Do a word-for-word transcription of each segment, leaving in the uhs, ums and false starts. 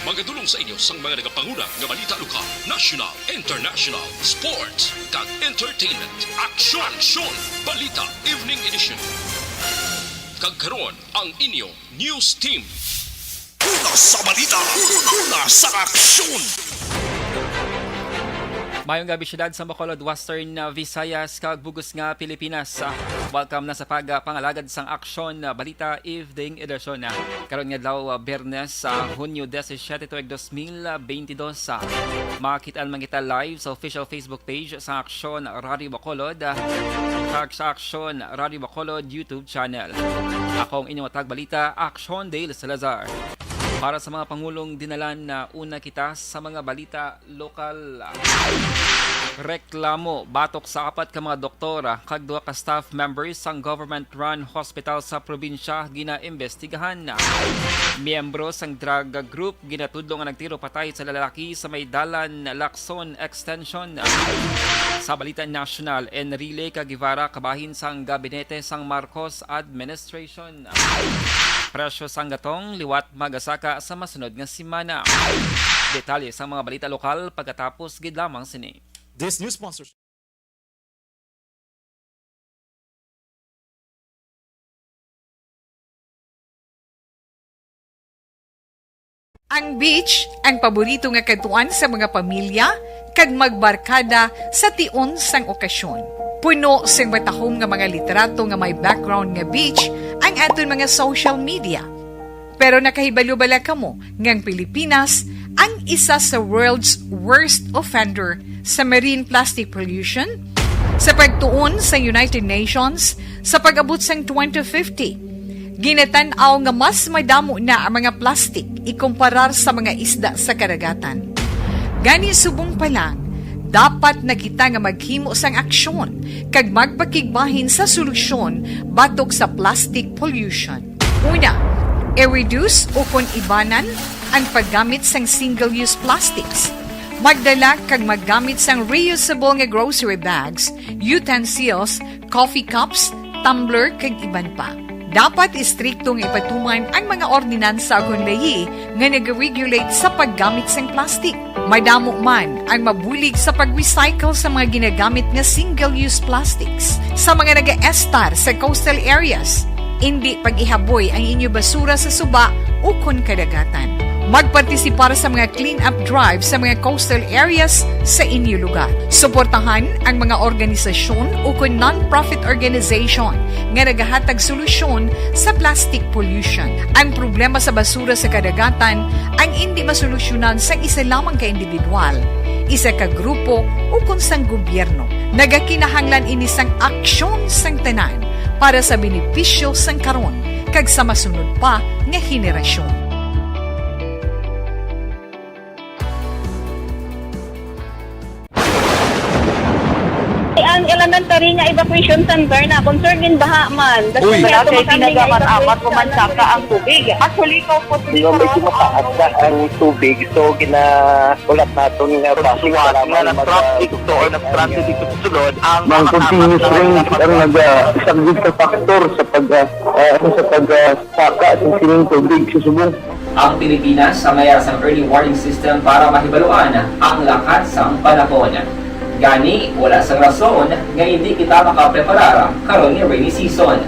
Magadulong sa inyo sang mga nagapanguna nga balita lokal, national, international, sports, kag entertainment. Aksyon! Aksyon! Balita Evening Edition. Kag karon, ang inyo news team. Una sa balita, una sa aksyon. Mayong gabi, siyudad sa Bacolod, Western, uh, Visayas, kag bug-os nga Pilipinas. Uh, welcome na sa pag, uh, pangalagad sang Aksyon, uh, Balita Evening Edition. Uh, karon nga adlaw, uh, Biyernes, uh, Hunyo disisiete, tuig dos mil beintidos. Uh, makakit-an man kita live sa official Facebook page sa Aksyon Radio Bacolod, uh, kag sa Aksyon Radio Bacolod YouTube channel. Ako ang inyong tagbalita, Aksyon Dale Salazar. Para sa mga pangulong dinalan, uh, una kita sa mga balita lokal. Reklamo batok sa apat ka mga doktora kag duha ka staff members sang government-run hospital sa probinsya ginaimbestigahan. Miyembro sang drug group ginatudlo nga nagtiro patay sa lalaki sa may dalan Lacson Extension. Sa balita nasyonal, Enrile kag Guevara kabahin sang gabinete sang Marcos administration. Presyo sang gatong liwat magasaka sa masunod nga semana. Detalye sa mga balita lokal pagkatapos gid lamang sini. This news sponsorship. Ang beach, ang paborito nga kadtuan sa mga pamilya kag magbarkada sa tion sang okasyon. Puno sing matahom nga mga litrato nga may background nga beach ang aton mga social media. Pero nakahibalo bala kamo nga ang Pilipinas ang isa sa world's worst offender sa marine plastic pollution? Sa pagtuon sa United Nations, sa pag-abot sang twenty fifty, ginatan-aw nga mas madamo na ang mga plastic ikumparar sa mga isda sa kadagatan. Gani, subong pa lang, dapat na kita nga maghimo sang aksyon kag magpakigbahin sa solusyon batok sa plastic pollution. Una, i-reduce ukon ibanan ang paggamit sang single-use plastics. Magdala kag maggamit sang reusable nga grocery bags, utensils, coffee cups, tumbler, kag iban pa. Dapat istrikto nga ipatuman ang mga ordinansa ukon layi nga nag-regulate sa paggamit sang plastic. Madamo man ang mabulig sa pag-recycle sa mga ginagamit nga single-use plastics. Sa mga nagaestar sa coastal areas, indi pag-ihaboy ang inyo basura sa suba ukon kadagatan. Magpartisipar sa mga clean-up drive sa mga coastal areas sa inyo lugar. Suportahan ang mga organisasyon ukon non-profit organization nga nagahatag solusyon sa plastic pollution. Ang problema sa basura sa kadagatan ang indi masolusyonan sang isa lamang ka individual, isa ka grupo, ukon sang gobyerno. Nagakinahanglan ini sang aksyon sang tanan para sa benepisyo sang karon kag sa masunod pa nga henerasyon. Ang elementary nga evacuation center na concern in baha man. Uy. Wala kay ginagamit-amat ko man saka ang tubig. Actually, ko po. Di ba, medyo mataas na ang tubig, so ginahulat naton nga basi nga mag-, traffic to or nag-transit dito sa sulod ang mga continuous rain ang nag-, ah, isang big factor sa pag, ah, ah, sa pag, ah, saka sa sining tubig sa subong. Ang Pilipinas ang may ara sang early warning system para mahibaluan ang lakat sang panahon. Gani, wala sang rason nga indi kita makapreparar karon nga rainy season.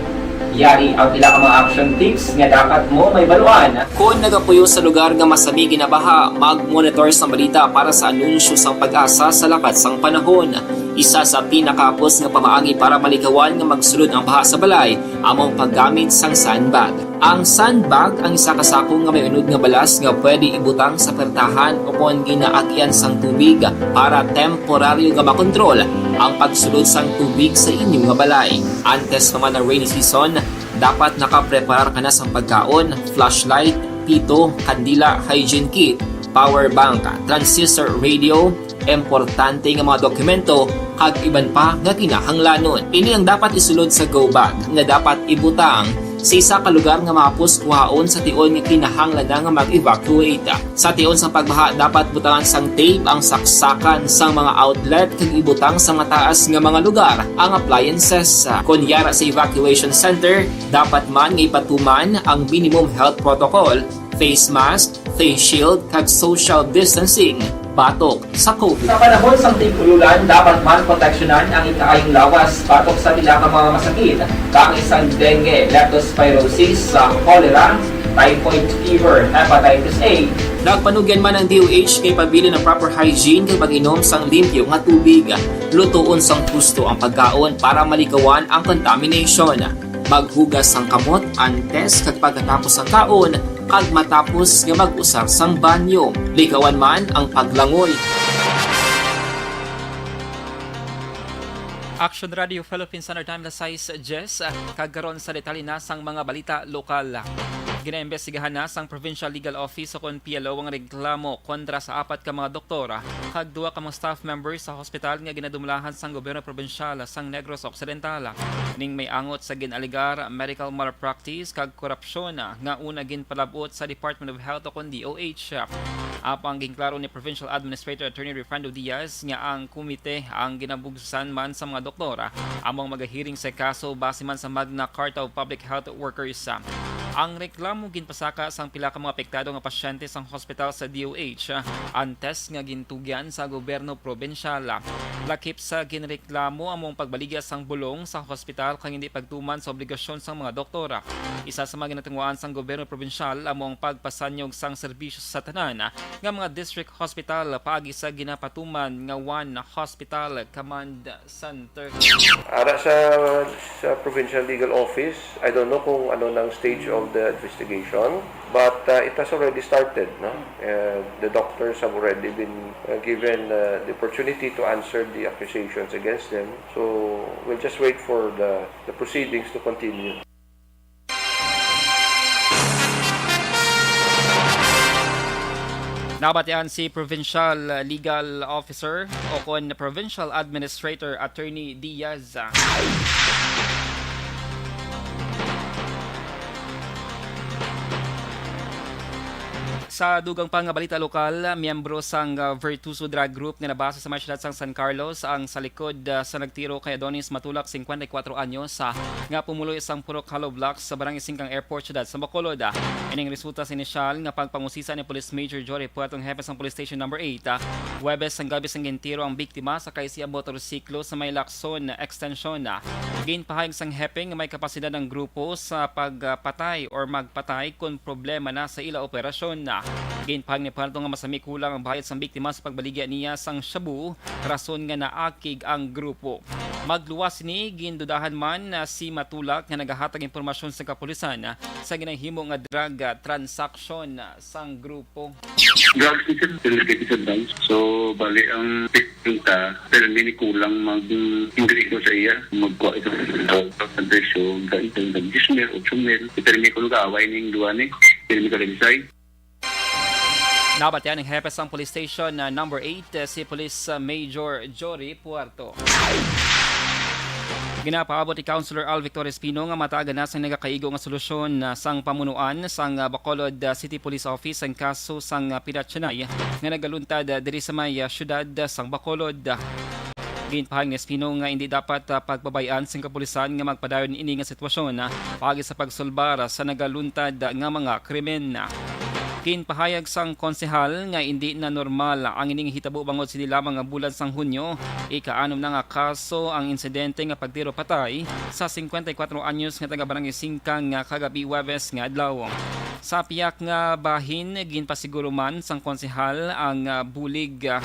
Yari ang pila ka mga action tips nga dapat mo mahibaluan. Kon nagapuyo sa lugar nga masami ginabaha, mag-monitor sang balita para sa anunsyo sang PAGASA sa lakat sang panahon. Isa sa pinakahapos nga pamaagi para malikawan nga magsulod ang baha sa balay amo ang paggamit sang sandbag. Ang sandbag ang isa ka sako nga may unod nga balas nga pwede ibutang sa pertahan ukon ginaagian sang tubig para temporaryo nga makontrol ang pagsulod sang tubig sa inyo nga balay. Antes pa man ang rainy season, dapat nakapreparar ka na sang pagkaon, flashlight, pito, kandila, hygiene kit, power bank, transistor radio, importante nga mga dokumento, kag iban pa nga kinahanglanon. Ini ang dapat isulod sa go bag nga dapat ibutang sa isa ka lugar nga mahapos kuhaon sa tion nga kinahanglan na nga mag-evacuate. Sa tion sang pagbaha, dapat butangan sang tape ang saksakan sang mga outlet kag ibutang sa mataas nga mga lugar ang appliances. Kon yara sa evacuation center, dapat man nga ipatuman ang minimum health protocol, face mask, face shield, kag social distancing batok sa COVID. Sa panahon sang tig-ululan, dapat man proteksyonan ang ikaayong lawas batok sa pila ka mga masakit, kaangay sang dengue, leptospirosis, sa cholera, typhoid fever, hepatitis A. Nagpanugyan man ang D O H kay pabilin ang proper hygiene kag pag-inom sang limpyo nga tubig. Lutoon sang husto ang pagkaon para malikawan ang contamination. Maghugas sang kamot antes kag pagkatapos sang kaon kag matapos nga mag-usar sang banyo. Likawan man ang paglangoy. Action Radio Philippines Standard Time, alas sais diyes, kag karon sa detalye na sang mga balita lokal. Ginaimbestigahan na sang Provincial Legal Office o kon P L O ang reklamo kontra sa apat ka mga doktor kag duha ka mga staff members sa hospital nga ginadumalahan sang gobyerno probinsyal sang Negros Occidental. Ning may angot sa gin-alegar medical malpractice kag korupsyon nga una ginpalab-ot sa Department of Health o kon D O H. Apang ginklaro ni Provincial Administrator Attorney Refrando Diaz nga ang komite ang ginabugsan man sa mga doktor amo ang magahiring sa kaso base man sa Magna Carta of Public Health Workers. Ang reklamo ginpasaka sang pila ka mga apektado nga pasyente sang hospital sa D O H antes nga gintugyan sa gobyerno probinsyal. Lakip sa ginreklamo amo ang pagbaligya sang bulong sa hospital kag hindi pagtuman sa obligasyon sang mga doktor. Isa sa mga ginatunguan sang gobyerno probinsyal amo ang pagpasanyog sang serbisyo sa tanan nga mga district hospital paagi sa ginapatuman nga One Hospital Command Center. Ara sa sa Provincial Legal Office, I don't know kung ano nang stage of the investigation, but uh, it has already started, no? Uh, the doctors have already been uh, given uh, the opportunity to answer the accusations against them. So we'll just wait for the, the proceedings to continue. Nabatian si Provincial Legal Officer o kon Provincial Administrator Attorney Diaz. Sa dugang pa nga balita lokal, miyembro sang uh, Virtuoso Drug Group nga nabase sa may siyudad sang San Carlos ang sa likod uh, sa nagtiro kay Adonis Matulak, singkwenta y kuwatro anyos, uh, nga pumuloy sang Purok Hollow Blocks sa Barangay Singkang Airport, siyudad sa Bacolod. Ining resulta sa inisyal nga pagpangusisa ni Police Major Jory Puerto, ang hepe sang Police Station Number eight. Huwebes sang gabi sang gintiro ang biktima sa kay siya motorsiklo sa may Lacson Extension. Ginpahayag sang hepe nga may kapasidad ang grupo sa pagpatay or magpatay kon problema na sa ila operasyon. Ginpahayag ni Puerto nga masami kulang ang bayad sang biktima sa pagbaligya niya sang shabu, rason nga naakig ang grupo. Magluwas ni, gindudahan man si Matulak nga nagahatag impormasyon sa kapulisan sa ginahimo nga drug transaction sang grupo. Drugs is a delicates advance. So, bali ang victim ta, pero hindi ni kulang mag-ingreso sa iya, magkuha ito sa presyo, gaito ng diyes mil, otso mil, pero may kulang kaaway ning duwa ni, pero may kalagisay. Nabatian ang hepe sang Police Station na number eight, si Police Major Jory Puerto. Ginapaabot ni Councilor Al Victor Espino nga matagan na sang nagakaigo nga solusyon na sang pamunuan sang ah, Bacolod ah, City Police Office ang kaso sang ah, pinatyanay nga nagaluntad ah, diri sa may ah, siyudad ah, sang Bacolod. Ginpahayag ni Espino nga hindi dapat ah, pagbabayan sang kapulisan nga magpadayon ini nga sitwasyon ah, paagi sa pagsulbar sa nagaluntad ah, nga mga krimen. Ginpahayag sang konsehal nga hindi na normal ang ining hitabo bangod sini lamang nga bulan sang Hunyo, ika-anom na nga kaso ang insidente nga pagtiro patay sa singkwenta y kuwatro anyos nga taga Barangay Singkang nga kagabi Huwebes nga adlaw. Sa piyak nga bahin, ginpasiguro man sang konsehal ang ah, bulig ah,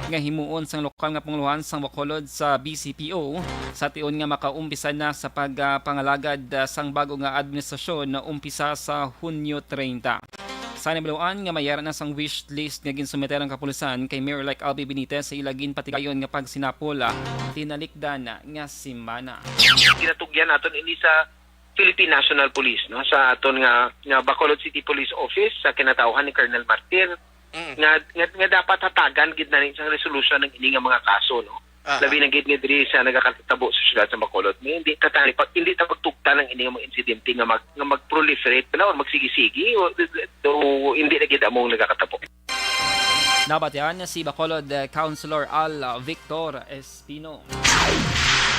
nga himuon sang lokal nga panguluhan sang Bacolod sa B C P O sa tion nga makaumpisa na sa pagpangalagad ah, sang bago nga administrasyon na umpisa sa Hunyo treinta. Sa nabaluan nga may ara na sang wish list nga ginsumiter ang kapulisan kay Mayor-elect Albee Benitez sa ila ginpatigayon nga pagsinapol, ah, tinalikdan nga semana. Ginatugyan naton ini sa Philippine National Police, no, sa aton nga, nga Bacolod City Police Office sa kinatawhan ni Colonel Martir, nga, nga nga dapat hatagan gid na ni sang resolution ng ini nga mga kaso, no. Labi na gid nga diri sa nagakatabo sa siyudad sa Bacolod, nga hindi ta tani pag hindi ta pagtugtan ang ini nga mga insidente nga mag, nga mag-proliferate na or magsigi-sigi o, o hindi na gid among nagakatabo. Nabatian si Bacolod eh, Councilor Al Victor Espino.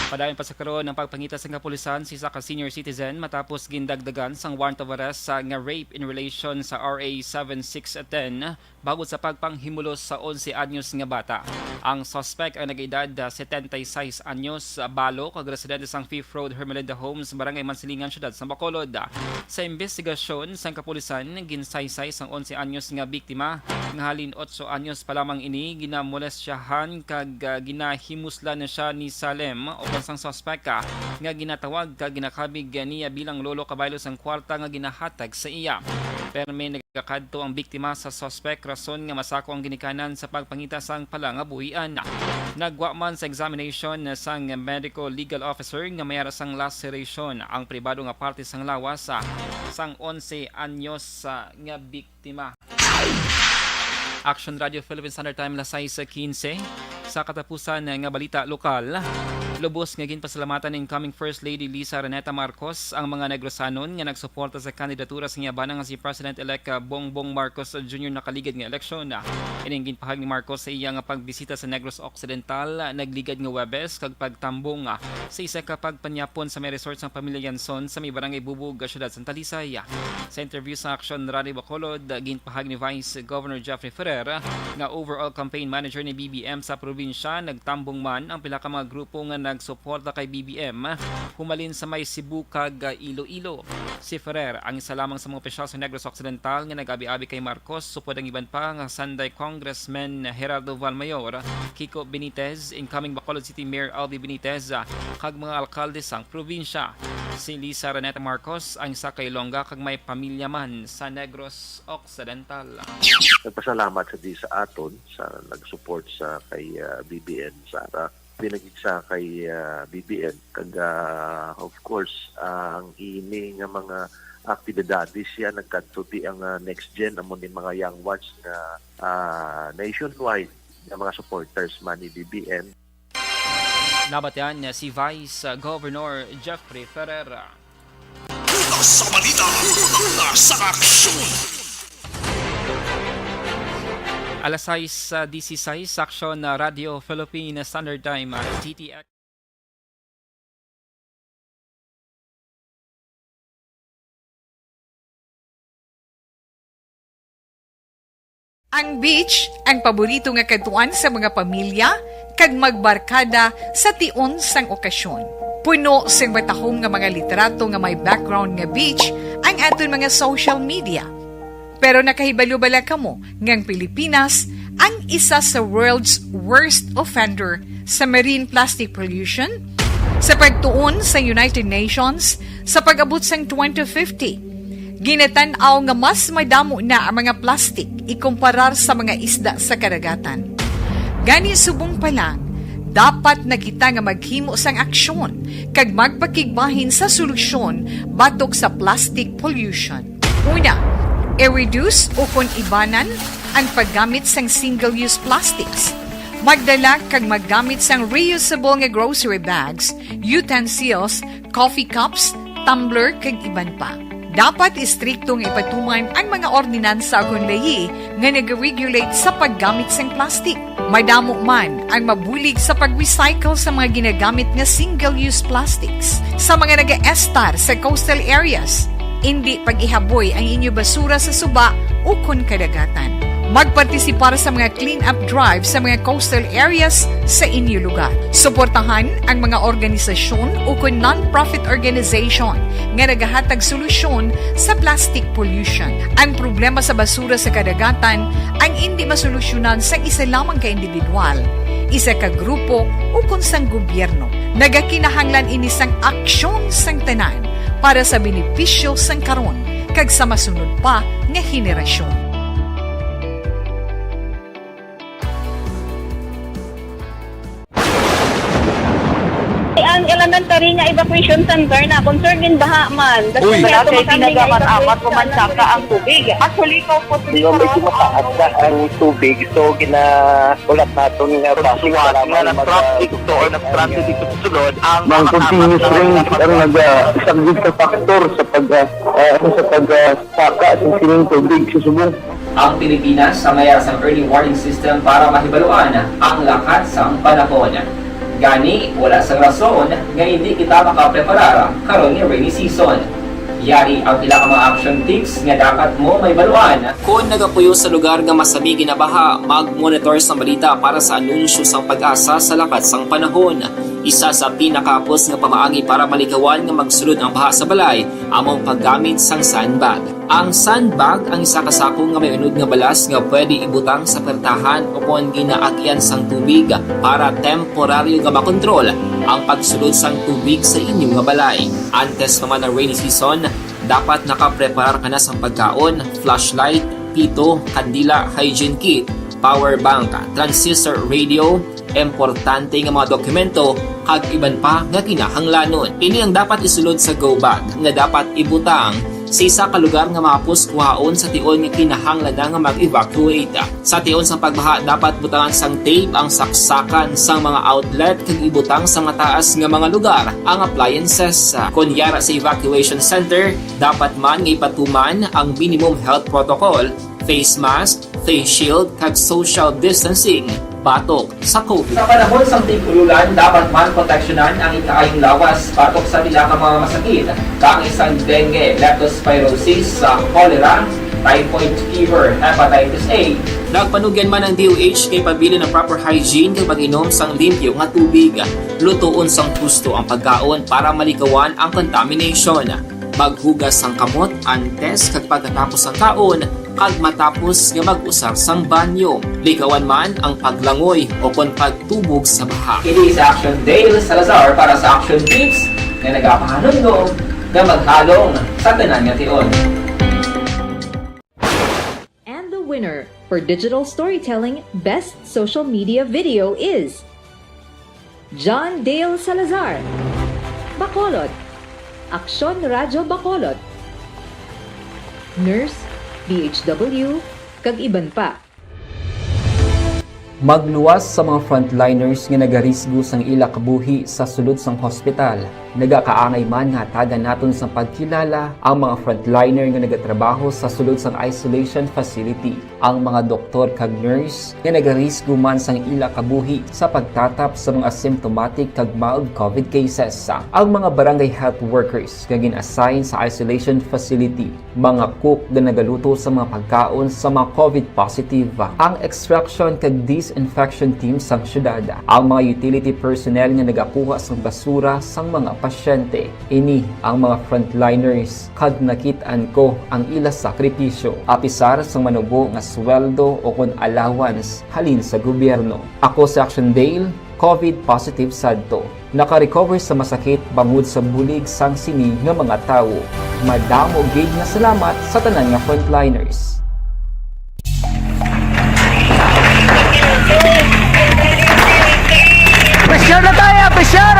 Padayon pa sa karon ang pagpangita sang kapulisan sa isa ka senior citizen matapos gindagdagan sang warrant of arrest sa nga rape in relation sa R A seven six ten bangod sa pagpanghimulos sa onse anyos nga bata. Ang suspect ang nag-edad, ah, setenta y seis anyos, ah, balo kag residente sang Fifth Road Hermelinda Homes, Barangay Mansilingan, Siyudad sang Bacolod. Sa imbestigasyon sang kapulisan, ginsaysay sang onse anyos nga biktima nga halin otso anyos pa lamang ini, ginamolestyahan kag, ah, ginahimuslan na siya ni Salem o sang suspek, ah, nga ginatawag kag ginakabig niya bilang lolo kabaylo sang kwarta nga ginahatag sa iya. Permi nagakadto ang biktima sa suspek rason nga masako ang ginikanan sa pagpangita sang palangabuhian. Nagwa man sa examination sang medical legal officer nga may ara sang laceration ang pribado nga parte sang lawas, ah, sang onse anyos, ah, nga biktima. Action Radio Philippine Standard Time, alas sais quince. Sa katapusan nga balita lokal, lubos nga ginpasalamatan ni incoming First Lady Liza Araneta Marcos ang mga Negrosanon nga nagsuporta sa kandidatura sa iya bana nga si President-elect Bongbong Marcos Junior nakaligad nga eleksyon. Ining ginpahayag ni Marcos sa iya nga pagbisita sa Negros Occidental nagligad nga Huwebes kag pagtambong sa isa ka pagpanyapon sa may resort sang pamilya Yanson sa may Barangay Bubog, Siyudad sang Talisay. Sa interview sa Action Radio Bacolod, ginpahayag ni Vice Governor Jeffrey Ferrer nga overall campaign manager ni B B M sa probinsya, nagtambong man ang pila ka mga grupo nga nagsuporta kay B B M, humalin sa may Cebu kag Iloilo. Si Ferrer ang isa lamang sa mga opisyal sa Negros Occidental nga nag-abi-abi kay Marcos, supod ang iban pa nga sanday Congressman Gerardo Valmayor, Kiko Benitez, incoming Bacolod City Mayor Albi Benitez, kag mga alkalde sang probinsya. Si Liza Araneta Marcos ang isa ka Ilongga kag may pamilya man sa Negros Occidental. Nagpasalamat sa di sa aton sa nag-support sa kay, ah, B B M Sara. Pinagig sa kay, ah, B B M kag, ah, of course, ah, ang ini nga mga aktibidades siya nagkadto di ang, ah, next gen amo ni mga young ones nga, ah, nationwide nga mga supporters man ni B B M. Nabatian niya si Vice Governor Jeffrey Ferrer. Una sa balita, una sa aksyon. Alas sais, ah, dieciséis, Aksyon, ah, Radio Philippine Standard Time, ah, D T X. Ang beach ang paborito nga kadtuan sa mga pamilya kag magbarkada sa tion sang okasyon. Puno sing matahom nga mga litrato nga may background nga beach ang aton mga social media. Pero nakahibalo bala kamo nga ang Pilipinas ang isa sa world's worst offender sa marine plastic pollution? Sa pagtuon sa United Nations, sa pag-abot sang twenty fifty, ginatan-aw nga mas madamo na ang mga plastic ikumparar sa mga isda sa kadagatan. Gani, subong pa lang, dapat na kita nga maghimo sang aksyon kag magpakigbahin sa solusyon batok sa plastic pollution. Una, i-reduce ukon ibanan ang paggamit sang single-use plastics. Magdala kag maggamit sang reusable nga grocery bags, utensils, coffee cups, tumbler, kag iban pa. Dapat istrikto nga ipatuman ang mga ordinansa ukon layi nga nag-regulate sa paggamit sang plastic. Madamo man ang mabulig sa pag-recycle sa mga ginagamit nga single-use plastics sa mga nagaestar sa coastal areas. Indi pag-ihaboy ang inyo basura sa suba ukon kadagatan. Magpartisipar sa mga clean-up drive sa mga coastal areas sa inyo lugar. Suportahan ang mga organisasyon ukon non-profit organization nga nagahatag solusyon sa plastic pollution. Ang problema sa basura sa kadagatan ang indi masolusyonan sang isa lamang ka individual, isa ka grupo, ukon sang gobyerno. Nagakinahanglan ini sang aksyon sang tanan para sa benepisyo sang karon kag sa masunod pa nga henerasyon. Ang elementary nga evacuation center na concern in baha man. Uy. Wala kay ginagamit-amat ko man saka ang tubig. Actually, ikaw po, medyo mataas na ang tubig, so gina-, ulat naton nga traffic para nga mag-, nag-traffic to or nag-traffic dito sa sulod, ang mga continuous rains ang nag-, ah, isang big factor sa pag, ah, ah, sa pag, ah, saka sa sining tubig sa subong. Ang Pilipinas ang may ara sang early warning system para mahibaluan ang lakat sang panahon. Gani, wala sang rason nga indi kita makapreparar karon nga rainy season. Yari ang pila ka mga action tips nga dapat mo mahibaluan. Kon nagapuyo sa lugar nga masami ginabaha, mag-monitor sang balita para sa anunsyo sang PAGASA sa lakat sang panahon. Isa sa pinakahapos nga pamaagi para malikawan nga magsulod ang baha sa balay amo ang paggamit sang sandbag. Ang sandbag ang isa ka sako nga may unod nga balas nga pwede ibutang sa pertahan o kon ginaagyan sang tubig para temporaryo nga makontrol ang pagsulod sang tubig sa inyo nga balay. Antes pa man ang rainy season, dapat nakapreparar ka na sang pagkaon, flashlight, pito, kandila, hygiene kit, power bank, transistor radio, importante nga mga dokumento, kag iban pa nga kinahanglanon. Ini ang dapat isulod sa go bag nga dapat ibutang sa isa ka lugar nga mahapos kuhaon sa tion nga kinahanglan na nga mag-evacuate. Sa tion sang pagbaha, dapat butangan sang tape ang saksakan sang mga outlet kag ibutang sa mataas nga mga lugar ang appliances. Kon yara sa evacuation center, dapat man nga ipatuman ang minimum health protocol, face mask, face shield, kag social distancing batok sa COVID. Sa panahon sang tig-ululan, dapat man proteksyonan ang ikaayong lawas batok sa pila ka mga masakit, kaangay sang dengue, leptospirosis, sa cholera, typhoid fever, hepatitis A. Nagpanugyan man ang D O H kay pabilin ang proper hygiene kag pag-inom sang limpyo nga tubig. Lutoon sang husto ang pagkaon para malikawan ang contamination. Maghugas sang kamot antes kag pagkatapos sang kaon kag matapos nga mag-usar sang banyo. Likawan man ang paglangoy o kon pagtubog sa baha. Ini si Action Dale Salazar para sa Action Tips nga nagapahanumdom nga maghalong sa tanan nga tion. And the winner for digital storytelling best social media video is John Dale Salazar, Bacolod, Aksyon Radyo Bacolod, Nurse, D H W, kag iban pa. Magluwas sa mga frontliners nga nagarisgo sang ila kabuhi sa sulod sang hospital. Nagakaangay man nga hatagan naton sang pagkilala ang mga frontliner nga nagatrabaho sa sulod sang isolation facility, ang mga doktor kag nurse nga nagarisgo man sang ila kabuhi sa pagtatap sa mga asymptomatic kag mild COVID cases, ang mga barangay health workers nga gin-assign sa isolation facility, mga cook nga nagaluto sa mga pagkaon sa mga COVID positive, ang extraction kag disinfection team sang syudad, ang mga utility personnel nga nagakuha sang basura sang mga pasyente. Ini ang mga frontliners, kag nakit-an ko ang ila sakripisyo, apisar sang manubo nga sweldo o kon allowance halin sa gobyerno. Ako si Action Dale, COVID positive sadto. Naka-recover sa masakit bangod sa bulig sang sini nga mga tawo. Madamo gid nga salamat sa tanan nga frontliners. Pressure na tayo! Pressure!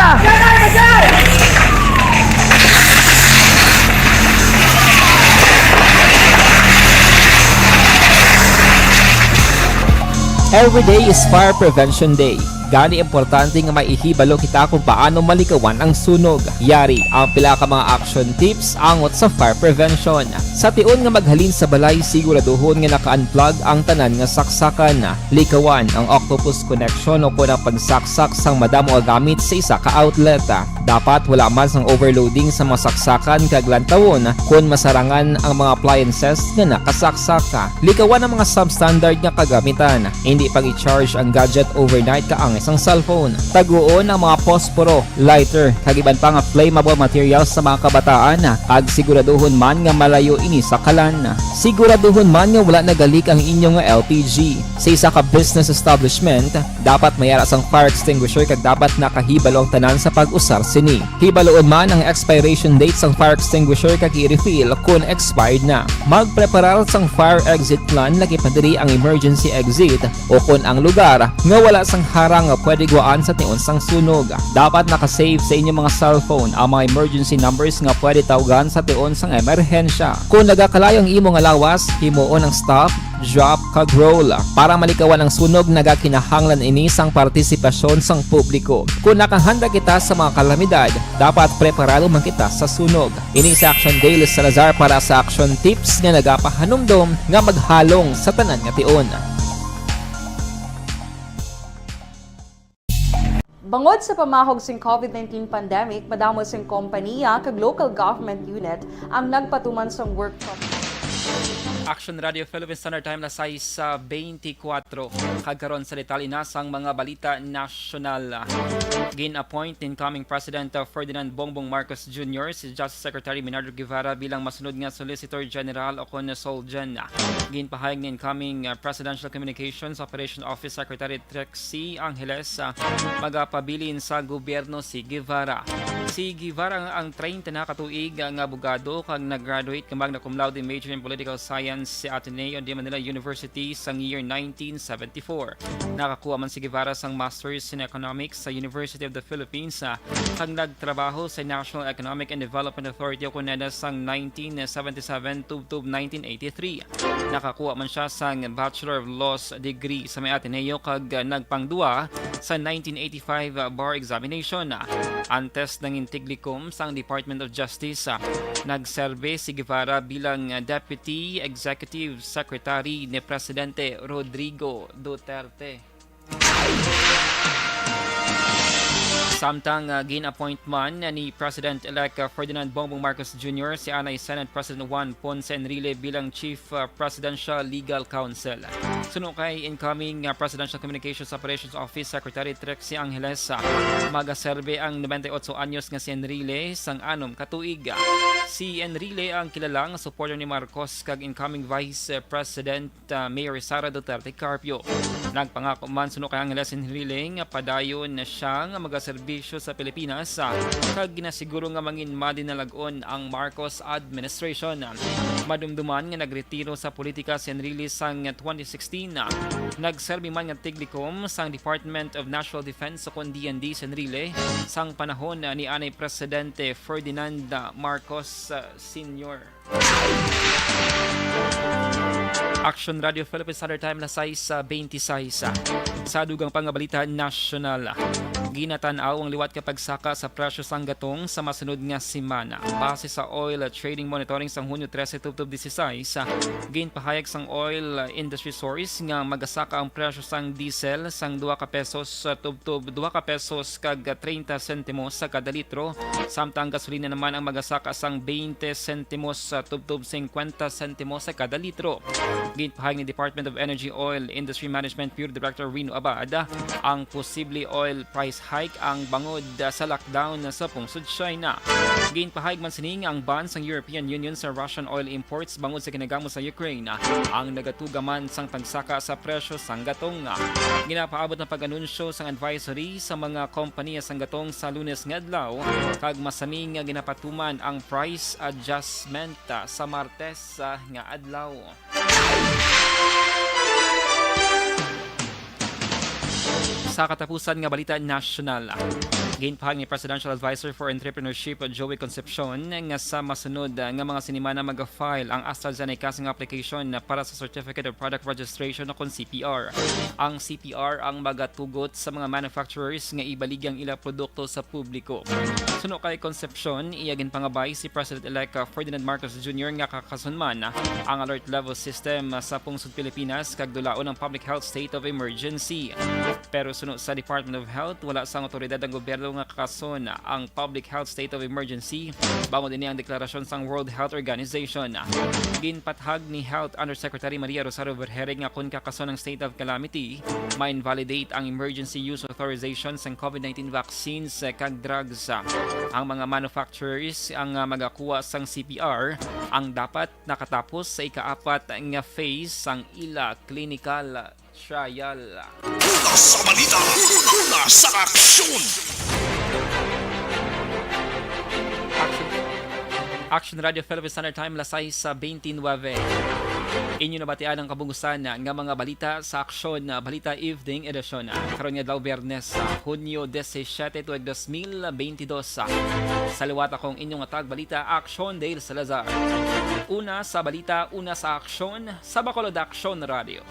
Every day is Fire Prevention Day. Gani, importante nga may ihibalo kita kung paano malikawan ang sunog. Yari ang pila ka mga action tips angot sa fire prevention. Sa tion nga maghalin sa balay, siguraduhon nga naka-unplug ang tanan nga saksakan. Likawan ang octopus connection o kon ang pagsaksak sang madamo nga gamit sa isa ka outlet. Dapat wala man sang overloading sa mga saksakan kag lantawon kon masarangan ang mga appliances nga nakasaksak. Likawan ang mga substandard nga kagamitan. Indi pag-i-charge ang gadget overnight kaangay sang cellphone. Taguon ang mga posporo, lighter, kag iban pa nga flammable materials sa mga kabataan, kag siguraduhon man nga malayo ini sa kalan. Siguraduhon man nga wala nagalik ang inyo nga L P G. Sa isa ka business establishment, dapat may ara sang fire extinguisher kag dapat nakahibalo ang tanan sa pag-usar sini. Hibaloon man ang expiration date sang fire extinguisher kag i-refill kon expired na. Magpreparar sang fire exit plan, lagi pa diri ang emergency exit o kon ang lugar nga wala sang harang nga pwede guwaan sa tion sang sunog. Dapat naka-save sa inyo mga cellphone ang mga emergency numbers nga pwede tawgan sa tion sang emerhensya. Kon nagakalayo ang imo nga lawas, himuon ang stop, drop, kag roll. Para malikawan ang sunog, nagakinahanglan ini sang partisipasyon sang publiko. Kon nakahanda kita sa mga kalamidad, dapat preparado man kita sa sunog. Ini si Action Dale Salazar para sa Action Tips nga nagapahanumdom nga maghalong sa tanan nga tion. Bangod sa pamahog sing COVID nineteen pandemic, madamo sing kompaniya kag local government unit ang nagpatuman sang work from Action Radio Philippines Standard Time, las sais sa beintikwatro. Kag karon sa detalye na sang mga balita nasyonal. Gin-appoint ni incoming President, uh, Ferdinand Bongbong Marcos Junior si Justice Secretary Minardo Guevara bilang masunod nga Solicitor General o kon SOLGEN. Ginpahayag ni incoming, uh, Presidential Communications Operation Office Secretary Trixie Angeles, uh, magapabilin sa gobyerno si Guevara. Si Guevara ang treinta na ka tuig nga abogado kag nag-graduate nga magna cum laude major in political science sa Ateneo de Manila University sang year nineteen seventy-four. Nakakuha man si Guevara sang master's in economics sa University of the Philippines, ah, kag nagtrabaho sa National Economic and Development Authority o kon NEDA sang nineteen seventy-seven tubtob nineteen eighty-three. Nakakuha man sia sang Bachelor of Laws degree sa may Ateneo kag, ah, nagpangduwa sa nineteen eighty-five bar examination. Antes nangin tiglikom sang Department of Justice, ah, nagserbe si Guevara bilang, ah, Deputy Executive Secretary ni Presidente Rodrigo Duterte. Samtang, ah, gin-appoint man ni President-elect, ah, Ferdinand Bongbong Marcos Junior si anay Senate President Juan Ponce Enrile bilang Chief, ah, Presidential Legal Counsel. Suno kay incoming, ah, Presidential Communications Operations Office Secretary Trixie Angeles, ah, magaserbe ang nobenta y otso anyos nga si Enrile sang anom ka tuig. Si Enrile ang kilala nga supporter ni Marcos kag incoming Vice President ah, Mayor Sara Duterte Carpio. Nagpangako man suno kay Angeles Enrile nga padayon na siya nga magaserbisyo sa Pilipinas, ah, kag ginasiguro nga mangin madinalag-on ang Marcos administration. Madumduman nga nagretiro sa politika si Enrile sang twenty sixteen. Nagserbi man nga tiglikom sang Department of National Defense o kon D N D si Enrile sang panahon ni anay Presidente Ferdinand Marcos, ah, Senior. Action Radio Philippines Standard Time, las sais sa beintiseis. Sa dugang pa nga balita nasyonal, ginatan-aw ang liwat nga pagsaka sa presyo sang gatong sa masunod nga semana. Base sa oil trading monitoring sang Hunyo trese tubtob dieciséis, ginpahayag sang oil industry source nga magasaka ang presyo sang diesel sang dua ka pesos tubtob dua ka pesos kag treinta sentimos sa kada litro, samtang ang gasolina naman ang magasaka sang twenty sentimos sa tubtob cincuenta sentimos sa kada litro. Ginpahayag ni Department of Energy Oil Industry Management Bureau Director Rino Abad, ang posible oil price hike ang bangod sa lockdown sa pungsod China. Ginpahayag man sini nga ang ban sang European Union sa Russian oil imports bangod sa ginagamo sa Ukraine ang nagatuga man sang pagsaka sa presyo sang gatong. Ginapaabot ang pag-anunsyo sang advisory sa mga kompanya sang gatong sa Lunes nga adlaw, kag masami nga ginapatuman ang price adjustment, ah, sa Martes, ah, nga adlaw. Sa katapusan nga balita nasyonal, ginpahayag ni Presidential Advisor for Entrepreneurship Joey Concepcion nga sa masunod nga mga sinimana maga-file ang AstraZeneca nga application para sa Certificate of Product Registration o kon C P R. Ang C P R ang magatugot sa mga manufacturers nga ibaligya ang ila produkto sa publiko. Suno kay Concepcion, iya ginpangabay si President-elect Ferdinand Marcos Junior nga kakason man ang alert level system sa pungsod Pilipinas kag dulaon ang public health state of emergency. Pero suno sa Department of Health, wala sang awtoridad ang gobyerno nga kakason ang public health state of emergency, bangod ini ang deklarasyon sang World Health Organization. Ginpathag ni Health Undersecretary Maria Rosario Vergeire nga kon kakason ang state of calamity, ma-invalidate ang emergency use authorization sang COVID nineteen vaccines kag drugs. Ang mga manufacturers ang, ah, magakuha sang C P R ang dapat nakatapos sa ikaapat nga phase sang ila clinical trial. Una sa balita, una sa aksyon. Action, Action Radio Philippine Standard Time, las sais sa beintinuebe. Inyo nabatian ang kabungusan nga mga balita sa Aksyon, ah, Balita Evening Edition. Karon nga adlaw, Biyernes, sa Hunyo disisiete, tuig dos mil beintidos. Sa liwat, akong inyong atag balita, Aksyon Dale Salazar. Una sa balita, una sa aksyon, sa Bacolod Aksyon Radio.